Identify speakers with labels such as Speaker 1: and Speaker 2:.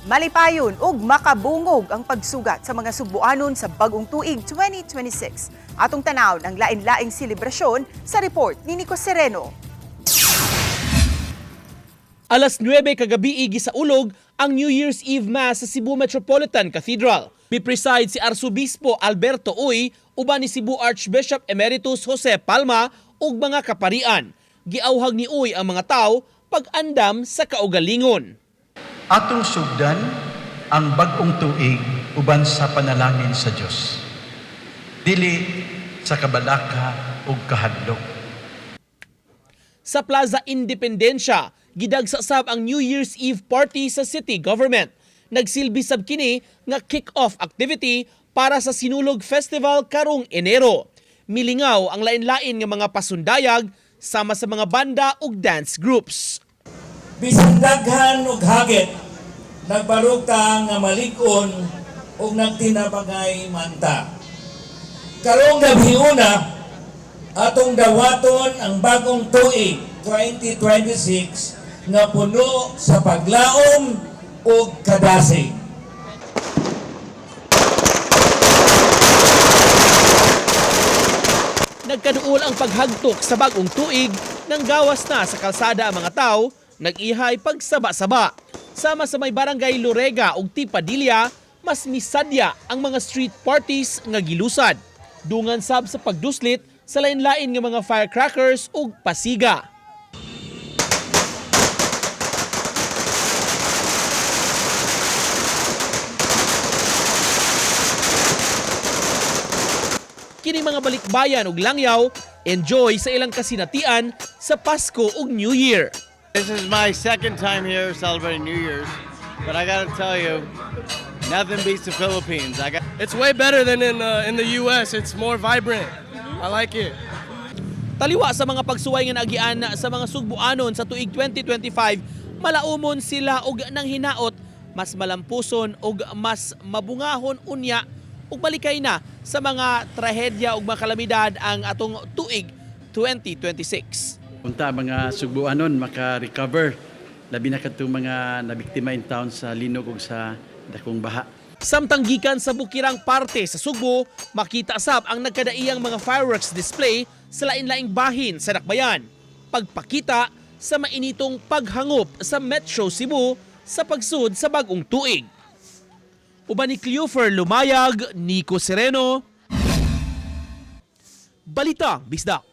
Speaker 1: Malipayon ug makabungog ang pagsugat sa mga Sugbuanon sa bagong tuig 2026. Atong tanawon ang lain-laing selebrasyon sa report ni Nico Sereno.
Speaker 2: Alas 9 kagabi gisaulog ang New Year's Eve Mass sa Cebu Metropolitan Cathedral. Bi-preside si Arsobispo Alberto Uy uban ni Cebu Archbishop Emeritus Jose Palma ug mga kaparian. Giawhag ni Uy ang mga tao pag-andam sa kaugalingon.
Speaker 3: Atong sugdan ang bag-ong tuig uban sa panalangin sa Dios. Dili sa kabalaka ug kahadlok.
Speaker 2: Sa Plaza Independencia, gidagsasab ang New Year's Eve party sa city government. Nagsilbi sab kini nga kick-off activity para sa Sinulog Festival karong Enero. Milingaw ang lain-lain nga mga pasundayag sama sa mga banda ug dance groups.
Speaker 4: Bisan daghan og hagit, nagbarog ta nga malig-on ug nagtinabangay man ta. Karong gabhiona, atong dawaton ang bagong tuig 2026 nga puno sa paglaom ug kadasig.
Speaker 2: Nagkaduol ang paghagtok sa bagong tuig nang gawas na sa kalsada ang mga tao, nag-ihay pagsaba-saba. Sama sa may barangay Lorega ug Tipadilla, mas misadya ang mga street parties nga gilusad. Dungan sab sa pagduslit sa lain-lain nga mga firecrackers ug pasiga. Kini mga balikbayan ug langyaw, enjoy sa ilang kasinatian sa Pasko ug New Year.
Speaker 5: This is my second time here celebrating New Year's, but I gotta tell you, nothing beats the Philippines. I got
Speaker 6: It's way better than in the U.S. It's more vibrant. I like it.
Speaker 2: Taliwa sa mga pagsuway nga naagian sa mga Sugbuanon sa tuig 2025, malaumon sila og nang hinaot, mas malampuson og mas mabungahon unya ug malikay na sa mga trahedya ug mga kalamidad ang atong tuig 2026.
Speaker 7: Unta mga Sugbuanon maka-recover labi na kadtong mga nabiktima in town sa linog ug sa dakong baha.
Speaker 2: Samtang gikan sa bukirang parte sa Sugbo, makita sab ang nagkadaiyang mga fireworks display sa lain-laing bahin sa Dakbayan. Pagpakita sa mainitong paghangop sa Metro Cebu sa pagsud sa bagong tuig. Uban ni Cleofer Lumayag, Nico Sereno, Balitang Bisdak.